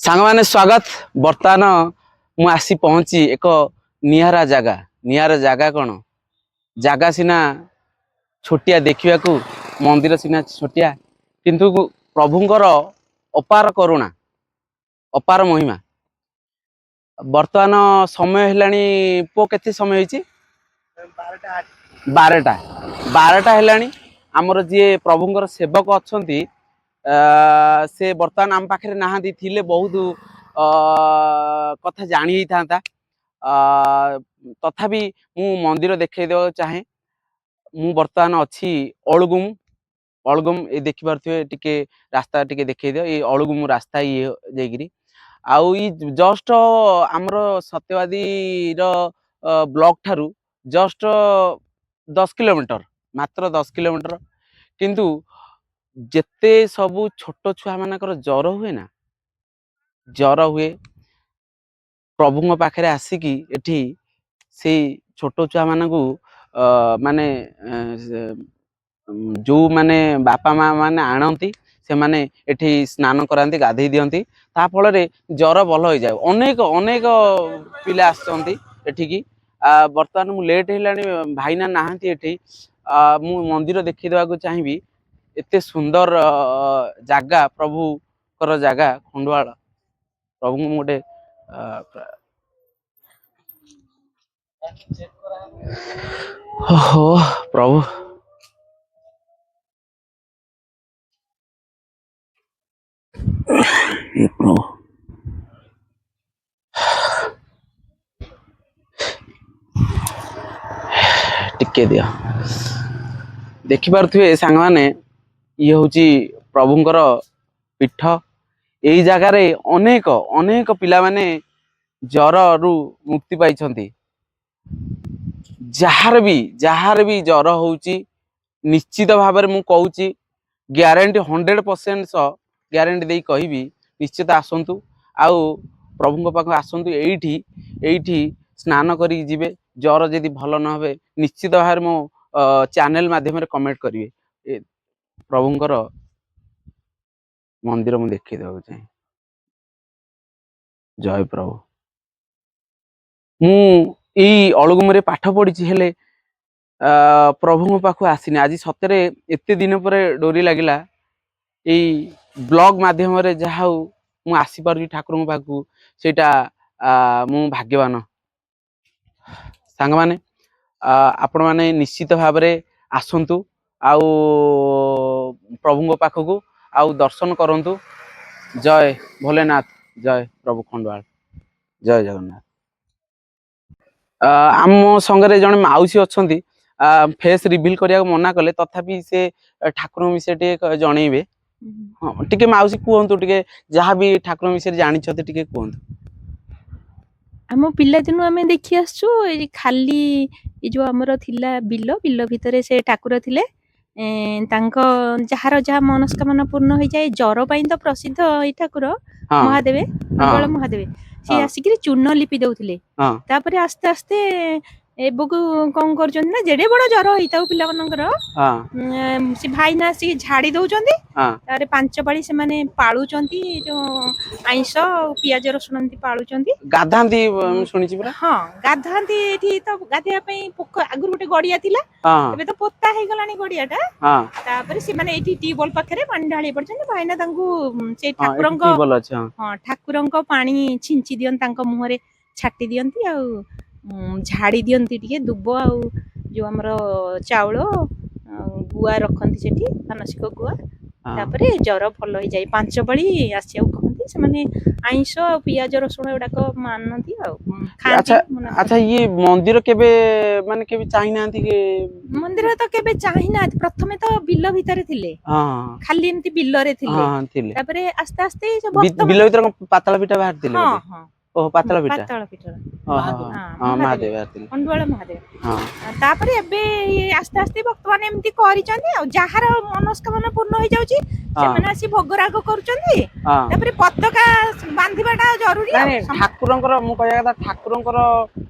ସାଙ୍ଗମାନେ ସ୍ୱାଗତ। ବର୍ତ୍ତମାନ ମୁଁ ଆସି ପହଞ୍ଚି ଏକ ନିଆରା ଜାଗା। ନିଆରା ଜାଗା କ'ଣ? ଜାଗା ସିନା ଛୋଟିଆ ଦେଖିବାକୁ, ମନ୍ଦିର ସିନା ଛୋଟିଆ, କିନ୍ତୁ ପ୍ରଭୁଙ୍କର ଅପାର କରୁଣା, ଅପାର ମହିମା। ବର୍ତ୍ତମାନ ସମୟ ହେଲାଣି ପୁଅ, କେତେ ସମୟ ହେଇଛି? 12ଟା, 12ଟା ହେଲାଣି। ଆମର ଯିଏ ପ୍ରଭୁଙ୍କର ସେବକ ଅଛନ୍ତି, ସେ ବର୍ତ୍ତମାନ ଆମ ପାଖରେ ନାହାନ୍ତି। ଥିଲେ ବହୁତ କଥା ଜାଣି ହେଇଥାନ୍ତା। ତଥାପି ମୁଁ ମନ୍ଦିର ଦେଖେଇ ଦେବାକୁ ଚାହେଁ। ମୁଁ ବର୍ତ୍ତମାନ ଅଛି ଅଳୁଗୁମ। ଅଳୁଗୁମ ଏ ଦେଖିପାରୁଥିବେ, ଟିକେ ରାସ୍ତା ଟିକେ ଦେଖେଇ ଦିଅ। ଏଇ ଅଳୁଗୁମ ରାସ୍ତା ଇଏ ଯାଇକିରି ଆଉ ଇ ଜଷ୍ଟ ଆମର ସତ୍ୟବାଦୀର ବ୍ଲକ ଠାରୁ ଜଷ୍ଟ 10 କିଲୋମିଟର, ମାତ୍ର 10 କିଲୋମିଟର। କିନ୍ତୁ ଯେତେ ସବୁ ଛୋଟ ଛୁଆ ମାନଙ୍କର ଜର ହୁଏ ନା, ଜର ହୁଏ, ପ୍ରଭୁଙ୍କ ପାଖରେ ଆସିକି ଏଠି ସେଇ ଛୋଟ ଛୁଆ ମାନଙ୍କୁ ମାନେ ଯୋଉମାନେ ବାପା ମା ମାନେ ଆଣନ୍ତି, ସେମାନେ ଏଠି ସ୍ନାନ କରାନ୍ତି, ଗାଧେଇ ଦିଅନ୍ତି, ତା ଫଳରେ ଜର ଭଲ ହେଇଯାଏ। ଅନେକ ଅନେକ ପିଲା ଆସୁଛନ୍ତି ଏଠିକି। ବର୍ତ୍ତମାନ ମୁଁ ଲେଟ୍ ହେଲାଣି, ଭାଇନା ନାହାନ୍ତି ଏଠି। ମୁଁ ମନ୍ଦିର ଦେଖେଇ ଦେବାକୁ ଚାହିଁବି। ଏତେ ସୁନ୍ଦର ଜାଗା, ପ୍ରଭୁଙ୍କର ଜାଗା ଖଣ୍ଡୁଆଳ। ପ୍ରଭୁଙ୍କୁ ମୁଁ ଗୋଟେ ଓହୋ ପ୍ରଭୁ, ଏ ପ୍ରଭୁ, ଟିକେ ଦିଅ। ଦେଖିପାରୁଥିବେ ସାଙ୍ଗମାନେ, ଇଏ ହଉଛି ପ୍ରଭୁଙ୍କର ପୀଠ। ଏଇ ଜାଗାରେ ଅନେକ ଅନେକ ପିଲାମାନେ ଜରରୁ ମୁକ୍ତି ପାଇଛନ୍ତି। ଯାହାର ବି ଜର ହଉଛି, ନିଶ୍ଚିତ ଭାବରେ ମୁଁ କହୁଛି, ଗ୍ୟାରେଣ୍ଟି, 100% ସହ ଗ୍ୟାରେଣ୍ଟି ଦେଇ କହିବି, ନିଶ୍ଚିତ ଆସନ୍ତୁ ଆଉ ପ୍ରଭୁଙ୍କ ପାଖକୁ ଆସନ୍ତୁ। ଏଇଠି ସ୍ନାନ କରିକି ଯିବେ। ଜର ଯଦି ଭଲ ନ ହେବେ, ନିଶ୍ଚିତ ଭାବରେ ମୋ ଚ୍ୟାନେଲ ମାଧ୍ୟମରେ କମେଣ୍ଟ କରିବେ। ଏ ପ୍ରଭୁଙ୍କର ମନ୍ଦିର ମୁଁ ଦେଖେଇ ଦେବାକୁ ଚାହେଁ। ଜୟ ପ୍ରଭୁ। ମୁଁ ଏଇ ଅଳୁଗୁମରେ ପାଠ ପଢିଛି, ହେଲେ ପ୍ରଭୁଙ୍କ ପାଖକୁ ଆସିନି। ଆଜି ସତରେ ଏତେ ଦିନ ପରେ ଡୋରି ଲାଗିଲା, ଏଇ ବ୍ଲଗ ମାଧ୍ୟମରେ ଯାହା ହଉ ମୁଁ ଆସିପାରୁଛି ଠାକୁରଙ୍କ ପାଖକୁ, ସେଇଟା ମୁଁ ଭାଗ୍ୟବାନ। ସାଙ୍ଗମାନେ, ଆପଣମାନେ ନିଶ୍ଚିତ ଭାବରେ ଆସନ୍ତୁ ଆଉ ପ୍ରଭୁଙ୍କ ପାଖକୁ ଆଉ ଦର୍ଶନ କରନ୍ତୁ। ଜୟ ଭୋଲେନାଥ, ଜୟ ପ୍ରଭୁ ଖଣ୍ଡୁଆଳ, ଜୟ ଜଗନ୍ନାଥ। ଆମ ସଙ୍ଗରେ ଜଣେ ମାଉସୀ ଅଛନ୍ତି। ଫେସ୍ ରିଭିଲ୍ କରିବାକୁ ମନା କଲେ, ତଥାପି ସେ ଠାକୁରଙ୍କ ବିଷୟରେ ଟିକେ ଜଣେଇବେ। ହଁ, ଟିକେ ମାଉସୀ କୁହନ୍ତୁ, ଟିକେ ଯାହା ବି ଠାକୁରଙ୍କ ବିଷୟରେ ଜାଣିଛନ୍ତି ଟିକେ କୁହନ୍ତୁ। ଆମ ପିଲାଦିନୁ ଆମେ ଦେଖି ଆସୁଛୁ। ଏଇ ଖାଲି ଏଇ ଯୋଉ ଆମର ଥିଲା ବିଲ, ବିଲ ଭିତରେ ସେ ଠାକୁର ଥିଲେ। ତାଙ୍କ ଯାହାର ଯାହା ମନସ୍କାମନା ପୂର୍ଣ୍ଣ ହେଇଯାଏ। ଜର ପାଇଁ ତ ପ୍ରସିଦ୍ଧ ଏଇ ଠାକୁର ମହାଦେବେ, ମଙ୍ଗଳ ମହାଦେବେ। ସେ ଆସିକିରି ଚୂନ ଲିପି ଦଉଥିଲେ। ତାପରେ ଆସ୍ତେ ଆସ୍ତେ ଏବକୁ କଣ କରୁଛନ୍ତି ନା, ଯେଡେ ବଡ ଜର ହେଇଥାଉ ପିଲାମାନଙ୍କର, ସେ ଭାଇନା ଆସିକି ଝାଡି ଦଉଛନ୍ତି। ତାପରେ 5 ପାଳି ସେମାନେ ପାଳୁଛନ୍ତି, ଯୋଉ ଆଇଁଷ ଆଉ ପିଆଜ ରସୁଣ ଏମିତି ପାଳୁଛନ୍ତି। ଗାଧାନ୍ତି, ମୁଁ ଶୁଣିଛି ପୁରା। ହଁ, ଗାଧାନ୍ତି। ଏଠି ତ ଗାଧେଇବା ପାଇଁ ପୋଖ ଆଗରୁ ଗୋଟେ ଗଡିଆ ଥିଲା, ଏବେ ତ ପୋତା ହେଇଗଲାଣି ଗଡିଆଟା। ତାପରେ ସେମାନେ ଏଇଠି ଟ୍ୟୁବୱେଲ ପାଖରେ ପାଣି ଢାଳି ପଡୁଛନ୍ତି। ଭାଇନା ତାଙ୍କୁ ସେଇ ହଁ, ଏଠି ଠାକୁରଙ୍କ ଟ୍ୟୁବୱେଲ ଅଛି, ହଁ। ହଁ, ଠାକୁରଙ୍କ ପାଣି ଛିଞ୍ଚି ଦିଅନ୍ତି, ତାଙ୍କ ମୁହଁରେ ଛାଟି ଦିଅନ୍ତି ଆଉ ଝାଡି ଦିଅନ୍ତି ଟିକେ ଦୁବ ଆଉ ଯୋଉ ଆମର ଚାଉଳ ଆଉ ଗୁଆ ରଖନ୍ତି ସେଠି, ମାନସିକ ଗୁଆ। ତାପରେ ଜର ଭଲ ହେଇଯାଏ। 5 ପାଳି ଆସିବାକୁ କହନ୍ତି। ସେମାନେ ଆଇଁଷ ଆଉ ପିଆଜ ରସୁଣ ଏଗୁଡାକ ମାନନ୍ତି ଆଉ ଖାଆନ୍ତି, ମନା ଆଚ୍ଛା, ଇଏ ମନ୍ଦିର କେବେ ମାନେ କେବେ ଚାହିଁନାହାନ୍ତି କି? ମନ୍ଦିର ତ କେବେ ଚାହିଁନାହାନ୍ତି। ପ୍ରଥମେ ତ ବିଲ ଭିତରେ ଥିଲେ, ଖାଲି ଏମିତି ବିଲରେ ଥିଲେ। ହଁ, ଥିଲେ। ତାପରେ ଆସ୍ତେ ଆସ୍ତେ ସବୁ ଭକ୍ତ ବିଲ ଭିତରେ କଣ ପାତାଳ ପିଠା ବାହାରିଥିଲେ? ହଁ। ବୋଧେ? ହଁ। ଓହୋ, ପାତାଳ ପିଠା। ପାତାଳ ପୀଠ। ଓହୋ, ହଁ, ହଁ, ମହାଦେବ। ମହାଦେବ ବାହାରିଥିଲେ। ଖଣ୍ଡୁଆଳ ମହାଦେବ। ତାପରେ ଏବେ ଆସ୍ତେ ଆସ୍ତେ ଭକ୍ତମାନେ ଏମିତି କରିଛନ୍ତି ଆଉ ଯାହାର ମନସ୍କାମନା ପୂର୍ଣ୍ଣ ହେଇଯାଉଛି, ସେମାନେ ଆସି ଭୋଗରାଗ କରୁଛନ୍ତି। ତାପରେ ପତାକା ବାନ୍ଧିବାଟା ଜରୁରୀ। ନାଇଁ, ଆଉ ନାଇଁ, ଠାକୁରଙ୍କର, ମୁଁ କହିବା କଥା, ଠାକୁରଙ୍କର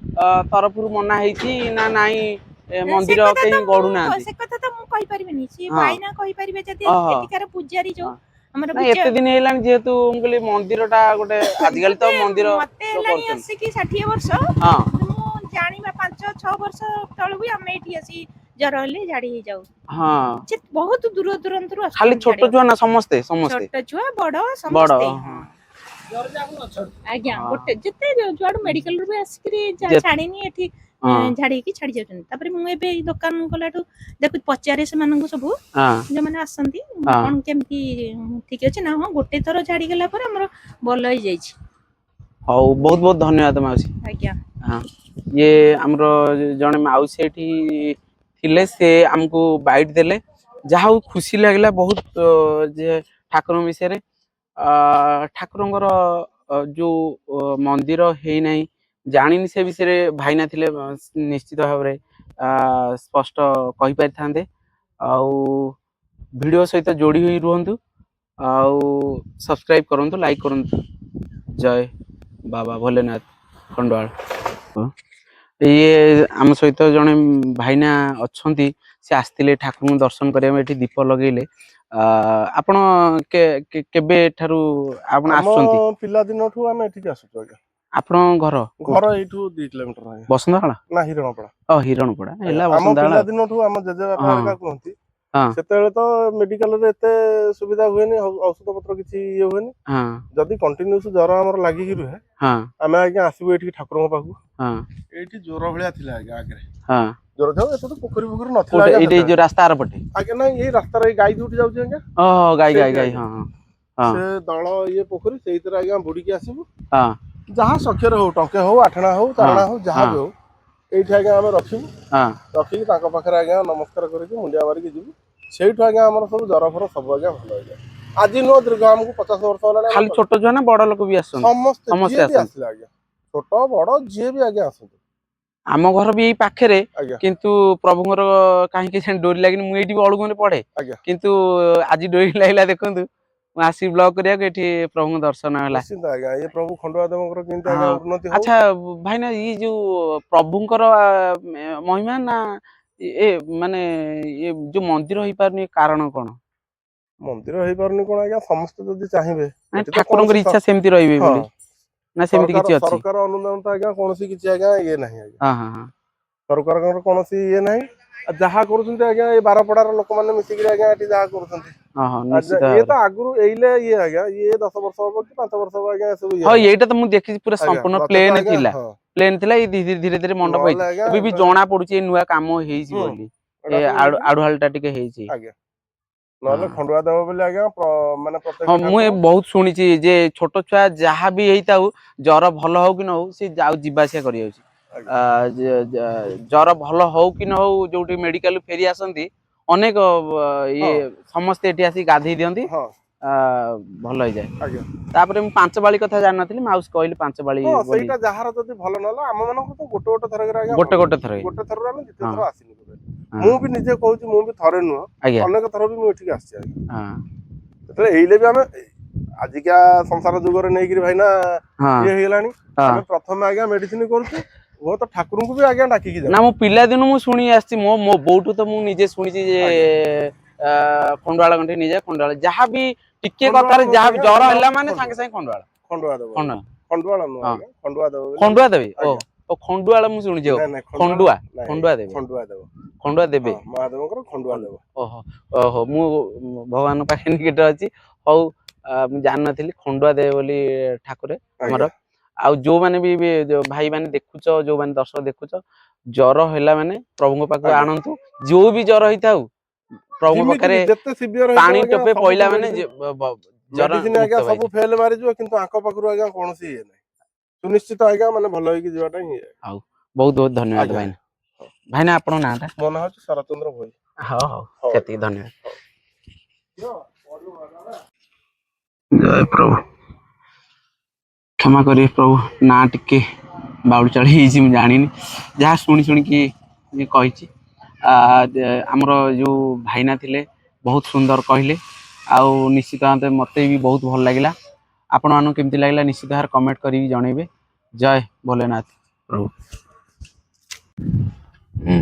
ତରଫରୁ ମନା ହେଇଛି ନା ନାଇଁ, ସେ ମନ୍ଦିର କଥା କେହି ତ ମୁଁ ଗଢୁନାହାନ୍ତି? ସେ କଥା ତ ମୁଁ କହିପାରିବିନି, ସିଏ ଭାଇନା କହିପାରିବେ ଯଦି ଏଠିକାର ପୂଜାରୀ ଯୋଉ ଆମର ନାଇଁ, ଏତେ ଦିନ ହେଇଲାଣି ଯେହେତୁ ମୁଁ କହିଲି ମନ୍ଦିର ଟା ଗୋଟେ, ଆଜିକାଲି ତ ମନ୍ଦିର ମତେ ହେଲାଣି କରୁଛନ୍ତି। ଆସିକି 60 ବର୍ଷ। ମୁଁ ଜାଣିବା 5-6 ବର୍ଷ ତଳୁ ବି ଆମେ ଏଇଠି ଆସି ଜର ହେଲେ ଝାଡି ହେଇଯାଉ। ଯେ ବହୁତ ଦୂର ଦୂରାନ୍ତରୁ ଖାଲି ଆସୁଛନ୍ତି ଛୋଟ ଝାଡ଼ିବାକୁ। ଛୁଆ ନା ସମସ୍ତେ? ସମସ୍ତେ, ଛୋଟ ଛୁଆ, ବଡ, ବଡ। ସମସ୍ତେ। ଆଜ୍ଞା। ଗୋଟେ ଯେତେ ଯୁଆଡୁ ମେଡିକାଲରୁ ବି ଆସିକିରି ଛାଡିନି ଏଠି ଝାଡିକି ଛାଡି ଯାଉଛନ୍ତି। ତାପରେ ମୁଁ ଏବେ ଏଇ ଦୋକାନ କଲାଠୁ ଦେଖୁ, ପଚାରେ ସେମାନଙ୍କୁ ସବୁ ଯୋଉମାନେ ଆସନ୍ତି, କଣ କେମିତି ଠିକ ଅଛି ନା? ହଁ, ଗୋଟେ ଥର ଝାଡିଗଲା ପରେ ଆମର ଭଲ ହେଇଯାଇଛି। ହଉ, ବହୁତ ବହୁତ ଧନ୍ୟବାଦ ମାଉସୀ। ଆଜ୍ଞା। ହଁ, ଇଏ ଆମର ଜଣେ ମାଉସୀ ଏଠି ଥିଲେ, ସେ ଆମକୁ ବାଇଟ୍ ଦେଲେ। ଯାହା ହଉ, ଖୁସି ଲାଗିଲା ବହୁତ ଯେ ଠାକୁରଙ୍କ ବିଷୟରେ, ଠାକୁରଙ୍କର ଯୋଉ ମନ୍ଦିର ହେଇନାହିଁ ଜାଣିନି ସେ ବିଷୟରେ। ଭାଇନା ଥିଲେ ନିଶ୍ଚିତ ଭାବରେ ସ୍ପଷ୍ଟ କହିପାରିଥାନ୍ତେ। ଆଉ ଭିଡ଼ିଓ ସହିତ ଯୋଡ଼ି ହୋଇ ରୁହନ୍ତୁ ଆଉ ସବସ୍କ୍ରାଇବ କରନ୍ତୁ, ଲାଇକ୍ କରନ୍ତୁ। ଜୟ ବାବା ଭୋଲେନାଥ ଖଣ୍ଡୁଆଳ। ଇଏ ଆମ ସହିତ ଜଣେ ଭାଇନା ଅଛନ୍ତି, ସେ ଆସିଥିଲେ ଠାକୁରଙ୍କୁ ଦର୍ଶନ କରିବା ପାଇଁ, ଏଠି ଦୀପ ଲଗେଇଲେ। ଆପଣ କେବେ ଠାରୁ ଆପଣ ଆମ ଆସୁଛନ୍ତି? ପିଲାଦିନଠୁ ଆମେ ଏଠିକି ଆସୁଛୁ ଆଜ୍ଞା। ଆପଣଙ୍କ ଘର? ଘର ଏଇଠୁ 2 କିଲୋମିଟର ଆଜ୍ଞା। ବସନ୍ତମାଳା? ନା, ହିରଣପଡା। ଓ, ହିରଣପଡା ହେଲା। ଆମ ବସନ୍ତମାଳା। ପିଲାଦିନଠୁ ଆମ ଜେଜେବାପା ହେରିକା କୁହନ୍ତି, ସେତେବେଳେ ତ ମେଡିକାଲରେ ଏତେ ସୁବିଧା ହୁଏନି, ଔଷଧ ପତ୍ର କିଛି ଇଏ ହୁଏନି। ଯଦି କଣ୍ଟିନ୍ୟୁସ୍ ଜର ଆମର ଲାଗିକି ରୁହେ, ଆମେ ଆଜ୍ଞା ଆସିବୁ ଏଠିକି ଠାକୁରଙ୍କ ପାଖକୁ। ଏଇଠି ଜୋର ଭଳିଆ ଥିଲା ଆଜ୍ଞା ଆଗରେ। ଜୋର ଥିବ, ଏତେ ତ ପୋଖରୀ ଫୋଖରୀ ନଥିଲା କୋଉଟା? ଆଜ୍ଞା ଏଇଠି ସେତେବେଳେ। ଯୋଉ ରାସ୍ତା ଆର ପଟେ? ଆଜ୍ଞା ନାଇଁ, ଏଇ ରାସ୍ତାରେ ଏଇ ଗାଈ ଯୋଉଠି ଯାଉଛି ଆଜ୍ଞା। ଓହୋ, ଗାଈ ଗାଈ ସେଇଠି ଗାଈ। ଆଜ୍ଞା। ହଁ ହଁ ହଁ ସେ ଦଳ ଇଏ ପୋଖରୀ, ସେଇଥିରେ ଆଜ୍ଞା ବୁଡିକି ଆସିବୁ। ଯାହା ସଖ୍ୟରେ ହଉ, ଟଙ୍କେ ହଉ, ଆଠଣା ହଉ, ଚାରଣା ହଉ, ଯାହା ବି ହଉ, ଏଇଠି ଆଜ୍ଞା ଆମେ ରଖିବୁ। ରଖିକି ତାଙ୍କ ପାଖରେ ଆଜ୍ଞା ନମସ୍କାର କରିକି ମୁଣ୍ଡିଆ ମାରିକି ଯିବୁ। ସେଇଠୁ ଆଜ୍ଞା ଆମର ସବୁ ଜର ଫର ସବୁ ଆଜ୍ଞା ଭଲ ହେଇଯାଏ। ଆଜି ନୁହଁ, ଦୀର୍ଘ ଆମକୁ 50 ବର୍ଷ ହେଲାଣି ଆମେ ଖାଲି ଛୋଟ ଛୁଆ ନା ବଡ ଲୋକ ବି ଆସୁଛନ୍ତି? ସମସ୍ତେ। ସମସ୍ତେ ଯିଏ ବି ଆସନ୍ତି। ଆସିଲେ ଆଜ୍ଞା, ଛୋଟ ବଡ ଯିଏ ବି ଆଜ୍ଞା ଆସନ୍ତୁ। ଆମ ଘର ବି ଏଇ ପାଖରେ। କିନ୍ତୁ ପ୍ରଭୁଙ୍କର କାହିଁକି ସେ ଡୋରି ଲାଗିନି। ମୁଁ ଏଇଠି ବି ଅଳୁଗୁରେ ପଢେ। କିନ୍ତୁ ଆଜି ଡୋରି ଲାଗିଲା, ଦେଖନ୍ତୁ, ମୁଁ ଆସିକି ବ୍ଲଗ କରିବାକୁ ଏଠି ପ୍ରଭୁଙ୍କ ଦର୍ଶନ ହେଲା। ନିଶ୍ଚିନ୍ତ ଆଜ୍ଞା, ଏ ପ୍ରଭୁ ଖଣ୍ଡୁଆ ଦେବଙ୍କର କେମିତି ଆଜ୍ଞା ଉନ୍ନତି ହଉ। ଆଚ୍ଛା ଭାଇନା, ଇଏ ଯୋଉ ପ୍ରଭୁଙ୍କର ମହିମା ନା ଏ ମାନେ ଇଏ ଯୋଉ ମନ୍ଦିର ହେଇପାରୁନି, କାରଣ କଣ? ମନ୍ଦିର ହେଇପାରୁନି କଣ ଆଜ୍ଞା, ସମସ୍ତେ ଯଦି ଚାହିଁବେ ନା ଏଠି ତ ଠାକୁରଙ୍କର କୌଣସି ଇଚ୍ଛା ସେମିତି ରହିବେ ବୋଲି ନା ସେମିତି ସରକାର କିଛି ଅଛି? ସରକାର ଅନୁଦାନ ତ ଆଜ୍ଞା କୌଣସି କିଛି ଆଜ୍ଞା ଇଏ ନାହିଁ ଆଜ୍ଞା। ହଁ ହଁ ହଁ ସରକାରଙ୍କର କୌଣସି ଇଏ ନାହିଁ। ଆଉ ଯାହା କରୁଛନ୍ତି ଆଜ୍ଞା, ଏଇ ବାରପଡାର ଲୋକମାନେ ମିଶିକିରି ଆଜ୍ଞା ଏଠି ଯାହା କରୁଛନ୍ତି। ହଁ ହଁ ଆଜ୍ଞା, ନିଶ୍ଚିତ ଇଏ ତ ଭାବରେ। ଆଗରୁ ଏଇଲେ ଇଏ ଆଜ୍ଞା, ଇଏ 10 ବର୍ଷ ହବ କି 5 ବର୍ଷ ହବ ଆଜ୍ଞା ଏସବୁ ଇଏ ହଁ ହେଲା। ଏଇଟା ତ ମୁଁ ଦେଖିଛି ପୁରା ଆଜ୍ଞା, ସମ୍ପୂର୍ଣ୍ଣ ନଚେତ ପ୍ଲେନ ଆଜ୍ଞା, ଥିଲା। ପ୍ଲେନ ଥିଲା, ଏଇ ଧୀରେ ଧୀରେ ଧୀରେ ମଣ୍ଡପ ନହେଲେ ହେଇଛି। ଆଜ୍ଞା ଏବେ ବି ଜଣା ପଡୁଛି ଏଇ ନୂଆ କାମ ହେଇଛି ବୋଲି। ଏଇଟା ଏ ସବୁ ହେଇଛି। ଆଡୁହାଳ ଟା ଟିକେ ହେଇଛି। ଆଜ୍ଞା, ନହେଲେ ଖଣ୍ଡୁଆ ଦେବ ବୋଲି ଆଜ୍ଞା ମାନେ ପ୍ରତ୍ୟେକ ହଁ, ମୁଁ ଏ ଠାକୁର ବହୁତ ଶୁଣିଛି ଯେ ଛୋଟ ଛୁଆ ଯାହା ବି ହେଇଥାଉ, ଜର ଭଲ ହଉ କି ନ ହଉ, ସେ ଯାଉ ଯିବା ଆସିବା କରିଯାଉଛି। ଜର ଭଲ ହଉ କି ନ ହଉ, ଯୋଉଠି ମେଡିକାଲ ଫେରି ଆସନ୍ତି ଅନେକ, ଇଏ ସମସ୍ତେ ଏଠି ଆସିକି ଗାଧେଇ ଦିଅନ୍ତି। ଭଲ ହେଇଯାଏ। ତାପରେ ମୁଁ ପାଞ୍ଚ ପାଳି କଥା ଜାଣିନଥିଲି, ମାଉସୀ କହିଲେ ପାଞ୍ଚ ପାଳି ବୋଲି। ସେଇଟା ଯାହାର ଯଦି ଭଲ ନହେଲା, ଆମ ମାନଙ୍କର ତ ଗୋଟେ ଗୋଟେ ଥରକରେ ଆଜ୍ଞା ଗୋଟେ ଭଲ ଗୋଟେ ହେଇଛି। ଥର ଗୋଟେ ଥରରୁ ଆମେ ଦ୍ୱିତୀୟ ଥର ଆସିନୁ କେବେ। ମୁଁ ବି ନିଜେ କହୁଛି, ମୁଁ ବି ଥରେ ନୁହଁ, ଅନେକ ଥର ବି ମୁଁ ଏଠିକି ଆସିଛି ଆଜ୍ଞା। ଯେତେବେଳେ ଏଇଲେ ବି ଆମେ ଆଜିକା ସଂସାର ଯୁଗରେ ନେଇକିରି ଭାଇନା ଇଏ ହେଇଗଲାଣି। ଆମେ ପ୍ରଥମେ ଆଜ୍ଞା ମେଡିସିନ କରୁଛୁ, ହୁଏତ ଠାକୁରଙ୍କୁ ବି ଆଜ୍ଞା ଡାକିକି ନା, ଯାଉ। ମୁଁ ପିଲାଦିନୁ ମୁଁ ଶୁଣି ଆସିଛି, ମୋ ମୋ ବୋଉଠୁ ତ ମୁଁ ନିଜେ ଶୁଣିଛି ଯେ ଖଣ୍ଡୁଆଳ ଗଣ୍ଠି ନେଇଯାଏ, ଖଣ୍ଡୁଆଳ ଯାହା ବି ଟିକେ ଖଣ୍ଡୁଆଳ କଥାରେ ନୁହଁ ଯାହା ବି ଆଜ୍ଞା, ଜର ଏଇଟା ହେଲା ହଉଛି ମାନେ ଖଣ୍ଡୁଆ। ସାଙ୍ଗେ ସାଙ୍ଗେ ଖଣ୍ଡୁଆଳ। ଖଣ୍ଡୁଆ ଦେବ। ଖଣ୍ଡୁଆ। ଖଣ୍ଡୁଆଳ ନୁହଁ ଆଜ୍ଞା, ଖଣ୍ଡୁଆ ଦେବ ବୋଲି। ଖଣ୍ଡୁଆ ଦେବେ ଓ। ଆଜ୍ଞା। ଓ, ଖଣ୍ଡୁଆଳ ମୁଁ ଶୁଣିଛି। ନାଇଁ ନାଇଁ, ଖଣ୍ଡୁଆ। ନାଇଁ, ଖଣ୍ଡୁଆ ଦେବେ। ଖଣ୍ଡୁଆ ଦେବ। ଖଣ୍ଡୁଆ ଦେବେ। ହଁ, ମହାଦେବଙ୍କର ଖଣ୍ଡୁଆ ଦେବ। ଓହୋ ଓହୋ, ମୁଁ ଭଗବାନଙ୍କ ପାଖେ ନିକଟ ଅଛି। ହଉ, ମୁଁ ଜାଣିନଥିଲି ଖଣ୍ଡୁଆ ଦେବେ ବୋଲି ଠାକୁରେ ଆମର। ଆଉ ଯୋଉମାନେ ବି ଯୋଉ ଭାଇ ମାନେ ଦେଖୁଛ, ଯୋଉମାନେ ଦର୍ଶକ ଦେଖୁଛ, ଜର ହେଲା ମାନେ ପ୍ରଭୁଙ୍କ ପାଖକୁ ଆଣନ୍ତୁ। ଯୋଉ ବି ଜର ହେଇଥାଉ, ପ୍ରଭୁଙ୍କ ଯେମିତି ପାଖରେ ବି ଯେତେ ସିଭିୟର ପାଣି ଟୋପେ ପଇଲା ମାନେ ଜର ମେଡିସିନ ଆଜ୍ଞା ମୁକ୍ତ ସବୁ ପାଇଯିବ। ଫେଲ ମାରିଯିବ, କିନ୍ତୁ ଆଙ୍କ ପାଖରୁ ଆଜ୍ଞା କୌଣସି ଇଏ ନାହିଁ। ସୁନିଶ୍ଚିତ ଆଜ୍ଞା ମାନେ ଭଲ ହେଇକି ଯିବାଟା ହିଁ ଇଏ। ବହୁତ ବହୁତ ଧନ୍ୟବାଦ। ଭାଇନା, ଭାଇନା, ଆପଣଙ୍କ ନାଁଟା? ମୋ ନାଁ ହଉଛି ଶରତ ଚନ୍ଦ୍ର ଭୋଇ। ହଉ ହଉ। ହଉ। ସେତିକି, ଧନ୍ୟବାଦ। ଜୟ ପ୍ରଭୁ। କ୍ଷମା କରିବେ ପ୍ରଭୁ, ନା ଟିକେ ବାଉଳି ଚାଳି ହେଇଛି, ମୁଁ ଜାଣିନି, ଯାହା ଶୁଣି ଶୁଣିକି କହିଛି। ଆମର ଯୋଉ ଭାଇନା ଥିଲେ ବହୁତ ସୁନ୍ଦର କହିଲେ ଆଉ ନିଶ୍ଚିତ ଭାବେ ମୋତେ ବି ବହୁତ ଭଲ ଲାଗିଲା। ଆପଣମାନଙ୍କୁ କେମିତି ଲାଗିଲା ନିଶ୍ଚିତ ଭାବରେ କମେଣ୍ଟ କରିକି ଜଣେଇବେ। ଜୟ ଭୋଲେନାଥ ପ୍ରଭୁ।